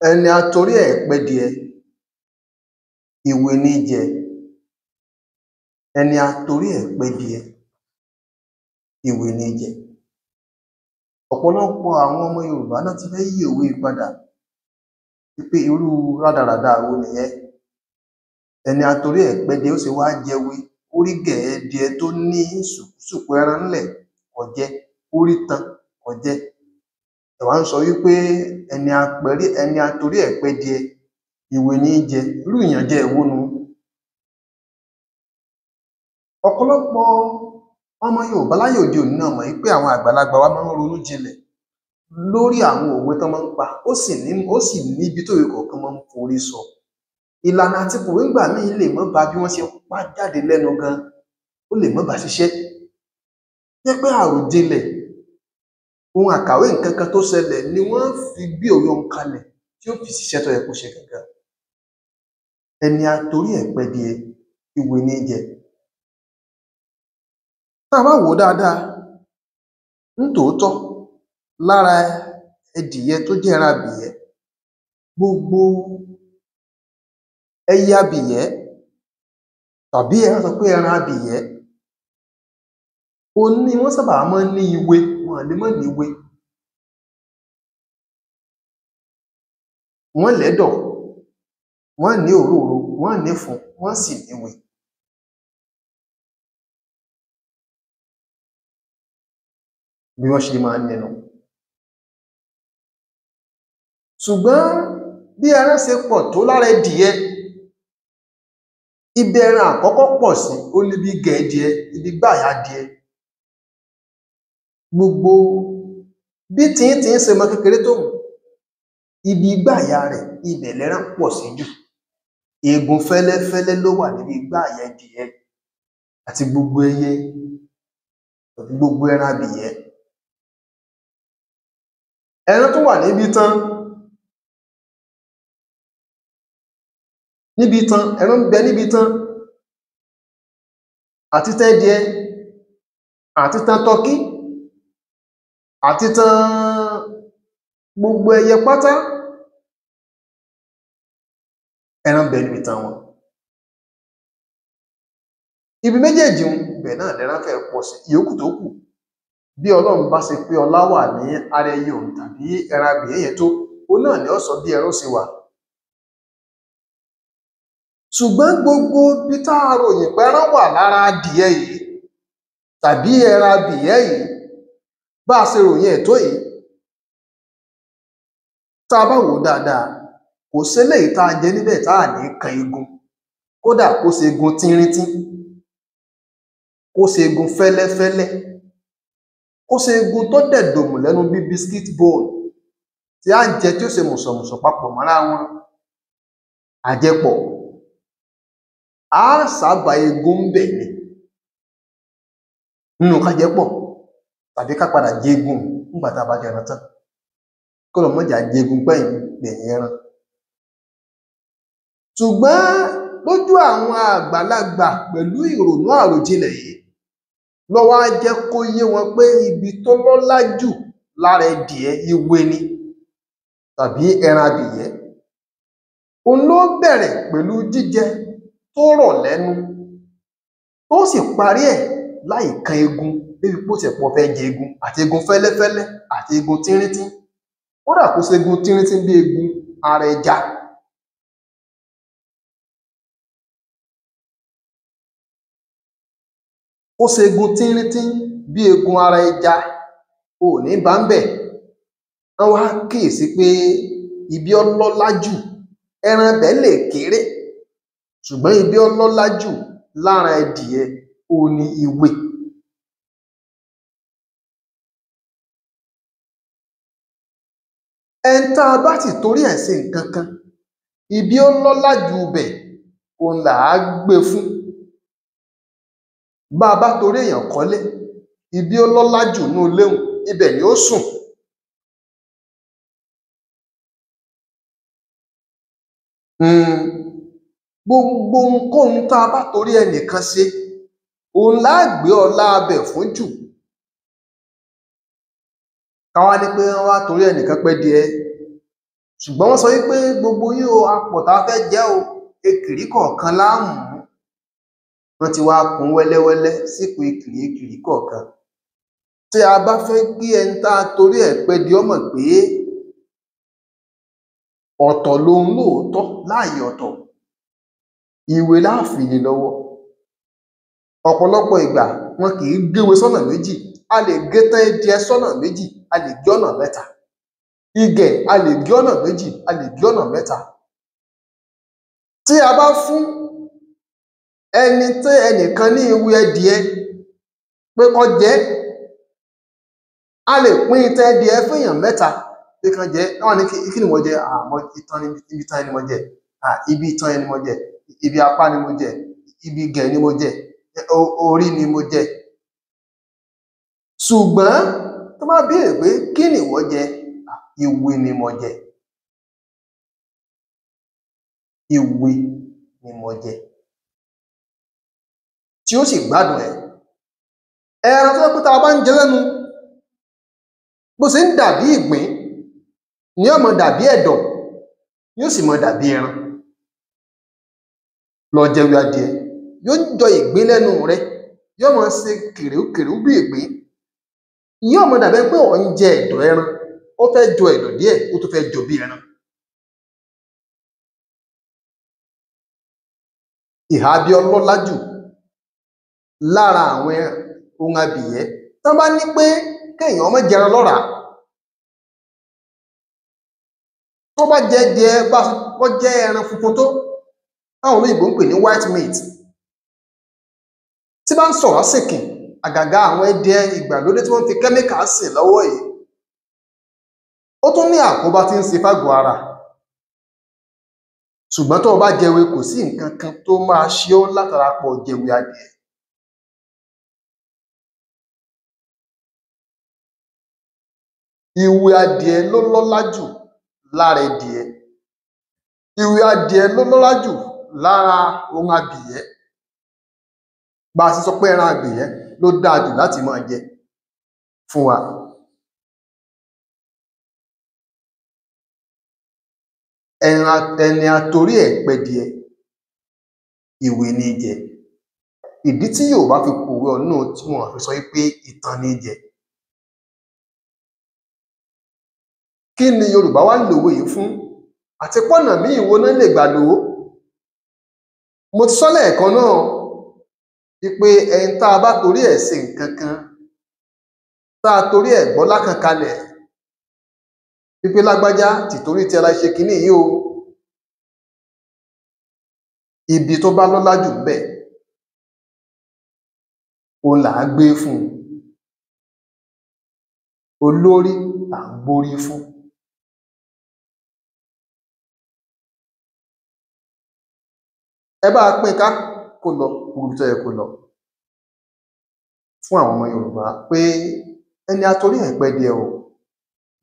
Ẹni a torí ẹ̀ pẹ́dìẹ, ìwé ní í jẹ. Ẹni a torí ẹ̀ pẹ́dìẹ, ìwé ní í jẹ. Ọ̀pọ̀lọpọ̀ àwọn ọmọ Yorùbá ná ti fẹ́ yí òwe yìí padà wí pé irú rádaràda wo nìyẹn. Ẹni a torí ẹ̀ pẹ́dìẹ ó ṣe wá jẹwe, ó rí gẹ̀ẹ́dìẹ tó ní sùkúsùkú ẹran ńlẹ̀ kò jẹ, ó rí tan kò jẹ. Ẹ wá ń sọ wí pé ẹni a torí ẹ̀ pẹ́dìẹ, ìwé ní í jẹ. Irú ìyànjẹ wo nu? Ọ̀pọ̀lọpọ̀ ọmọ Yorùbá láyé òde òní náà mọ̀ wí pé àwọn àgbàlagbà wa máa ń ronú jinlẹ̀ lórí àwọn òwe tán máa ń pa, ó sì níbi tówe kọ̀ọ̀kan máa ń forí sọ. Ìlànà àti pòwe ńgbà míì lè má bá bí wọ́n ṣe pá jáde lẹ́nu gan, ó lè má bá ṣiṣẹ́. Jẹ́ pé àròjinlẹ̀, ohun àkàwé nǹkan kan tó ṣẹlẹ̀ ni wọ́n fi gbé òwe un kalẹ̀ tí ó fi ṣiṣẹ́ tó yẹ kó ṣe gangan. Ẹni a torí ẹ̀ pẹ́dìẹ, ìwé ní í jẹ. Tá a bá wò ó dáadáa, nítòótọ́, lára ẹdìyẹ tó jẹ́ ẹran abìyẹ́, gbogbo ẹyẹ abìyẹ́ tàbí ká sọ pé ẹran abìyẹ́, òun ni wọ́n sábà máa ń ní ìwe, wọn ò lè má níwe. Wọ́n lẹ́dọ̀, wọ́n ní òróòro, wọ́n nífun, wọ́n sì níwe. Bí wọ́n ṣe máa ń ní nu. Ṣùgbọ́n bí ẹran ṣe pọ̀ tó lára ẹdìyẹ, ibi ẹran àkọ́kọ́ pọ̀ sí òun níbi gẹ̀ẹ́dìẹ, ibi igbáàyà adìẹ. Gbogbo bí tiyín-tiyín ṣe mọ kékeré tóun, ibi igbáàyà rẹ̀ ibẹ̀ lẹran pọ̀ sí jù. Eegun fẹ́lẹ́fẹ́lẹ́ ló wà níbi igbáàyà ẹdìyẹ àti gbogbo ẹyẹ, àti gbogbo ẹran abìyẹ́. Ẹran tún wà níbi itan. Níbi itan, ẹran ń bẹ níbi itan. Àti itan ẹdìẹ, àti itan tọkí, àti itan gbogbo ẹyẹ pátá, ẹran ń bẹ níbi itan wọn. Ibi méjèèjì un, ibẹ̀ náà lẹran fẹ́ẹ̀ pọ̀ sí. Ìyókù tó kù, bí Ọlọ́run bá ṣe pé ọlá wà ní ara ẹyẹ òun tàbí ẹran abìyẹ́ yẹn tó, òun náà ni ó sọ bí ẹran ó ṣe wà. Ṣùgbọ́n gbogbo ibi tá a ròyìn pé ẹran wà lára adìẹ yìí tàbí ẹran abìyẹ́ yìí, bá a ṣe ròyìn ẹ̀ tó yìí, tá a bá wò ó dáadáa, kò séléyìí tá a jẹ níbẹ̀ tá à ní kan eegun. Kódà kó ṣe eegun tínríntín, kó ṣe eegun fẹ́lẹ́fẹ́lẹ́, kó ṣe eegun tó dẹ̀ dòmù lẹ́nu bí biscuit bone tí á jẹ tí ó ṣe mùsọ̀mùsọ̀ papọ̀ mọ́ra wọn, àjẹpọ̀. Á sábà eegun ńbẹ̀ ni. Nínú ká jẹ pọ̀ tàbí ká padà jẹ eegun nígbà tá a bá jẹran tán. K'Ọlọ́run má jẹ́ á jẹ eegun gbẹ̀yìn gbẹ̀yìn ẹran. Ṣùgbọ́n lójú àwọn àgbàlagbà pẹ̀lú ìrònú àròjinlẹ̀ yìí, ló wá jẹ́ kó yé wọn pé ibi tó lọ́lá jù lára ẹdìẹ ìwe ni tàbí ẹran abìyẹ́. Òun ló bẹ̀rẹ̀ pẹ̀lú jíjẹ tó rọ̀ lẹ́nu, tó sì parí ẹ̀ láì kan eegun débi pé ó tiẹ̀ pọ̀ fẹ́ jẹ eegun, àti eegun fẹ́lẹ́fẹ́lẹ́ àti eegun tínríntín. Kódà kó ṣe eegun tínríntín bí eegun ara ẹja. Kó ṣe eegun tínríntín bí eegun ara ẹja, o ò ní bá ńbẹ̀. Wọ́n wá kíyèsí pé ibi ó lọ́lá jù, ẹran ibẹ̀ lè kéré, ṣùgbọ́n ibi ó lọ́lá jù lára ẹdìyẹ òun ni ìwe. Ẹni tá a bá sì torí ẹ̀ ṣe nǹkan kan, ibi ó lọ́lá jù ibẹ̀ òun là á gbé fún. Bá a bá torí èèyàn kọ́lé, ibi ó lọ́lá jù nínú ilé un, ibẹ̀ ni ó sùn. Gbogbo ohunkóhun tá a bá torí ẹnìkan ṣe, òun lá gbé ọlá abẹ̀ fún jù. Ká wá ní pé wọ́n wá torí ẹnìkan pẹ́dìẹ, Ṣùgbọ́n wọ́n sọ wípé gbogbo yín o, apọ̀ tá a fẹ́ jẹ́ o, ekìrí kọ̀ọ̀kan láàmú. Wọ́n ti wá kún wẹ́lẹ́wẹ́lẹ́ sípò ekìrí ekìrí kọ̀ọ̀kan. Tí a bá fẹ́ kí ẹni tá a torí ẹ̀ pẹ́ di ọmọ pé ọ̀tọ̀ lòun lóòótọ́ láàyè ọ̀tọ̀, ìwé láàfin lé lọ́wọ́. Ọ̀pọ̀lọpọ̀ ìgbà wọn kì í géwe sọ́nà méjì. A lè gé tán ẹdìẹ sọ́nà méjì, a lè gé ọ̀nà mẹ́ta. Igẹ̀ a lè gé ọ̀nà méjì, a lè gé ọ̀nà mẹ́ta. Tí a bá fún ẹni tí ẹnìkan ní ìwé ẹdìẹ pé kó jẹ, a lè pín itan ẹdìẹ fún èèyàn mẹ́ta pé kán jẹ. Wọ́n ní kí ni mo jẹ? Àmọ́ itan ibi itan ni mo jẹ, ibi itan ni mo jẹ, ibi apá ni mo jẹ, ibi igẹ̀ ni mo jẹ, orí ni mo jẹ. Ṣùgbọ́n tó bá béèrè pé kí ni ìwọ jẹ, ìwé ni mo jẹ, ìwé ni mo jẹ, tí ó sì gbádùn ẹ̀. Ẹran tó pé tá a bá ń jẹ lẹ́nu, bó ṣe ń dàbí ìgbín ni ó máa dàbí ẹ̀dọ̀, yóò sì máa dàbí ẹran. Lọ jẹwé adìẹ, yóò jọ ìgbín lẹ́nu rẹ, yóò máa ṣe kèrèkèrè bí ìgbín, yóò máa dàbí pé ò ń jẹ ẹ̀dọ̀ ẹran. Ó fẹ́ jọ ẹ̀dọ̀ díẹ̀, ó tún fẹ́ jọ bí ẹran. Ìhà bí ọlọ́lá jù lára àwọn ohun abìyẹ́, tán bá ní pé kéèyàn má jẹran lọ́ràá, tó bá jẹ díẹ̀ bá kọ́ jẹ́ ẹran funfun tó táwọn olóyìnbó ń pè ní white meat, tí bá ń sọ̀rọ̀ sìnkìn, àgàgà àwọn ẹdìẹ ìgbàlódé tí wọ́n fi kẹ́míkà sìn lọ́wọ́ yìí, ó tún ní àkóbá tí ń ṣe fágọ̀ọ́ ara. Ṣùgbọ́n tó o bá jẹwe, kò sí nǹkan kan tó máa ṣe ọ́ látara pọ̀ jẹwe adìẹ. Ìwé adìẹ ló lọ́lá jù lára ẹdìẹ. Ìwé adìẹ ló lọ́lá jù lára ohun abìyẹ́. Bá a ṣe sọ pé ẹran abìyẹ́ ló dáa jù láti máa jẹ fún wa. Ẹni atorí ẹ̀ pẹ́dìẹ, ìwé ní í jẹ. Ìdí tí Yorùbá fi pòwe ọ̀nà tí wọ́n fi sọ pé ìtàn ní í jẹ. Kí ni Yorùbá wá ń lòwe yìí fún? Àti pọ́nà míì wo náà lè gbà lò ó? Mo ti sọ lẹ́ẹ̀kan náà wípé ẹni tá a bá torí ẹ̀ ṣe nǹkan kan, tá a torí ẹ̀ gbọ́lá kan kalẹ̀, wípé lágbájá tìtorí tí ara ṣe kinní yìí o, ibi tó bá lọ́lá jù ń bẹ̀, òun là á gbé fún un. Olórí là ń gbórí fún. Ẹ bá a pín ká kó lọ gbogbo tó yẹ kó lọ fún àwọn ọmọ Yorùbá pé ẹni atorí ẹ̀ pẹ́ díẹ̀ o,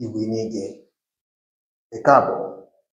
ìwé ní í jẹ. Ẹ káàbọ̀.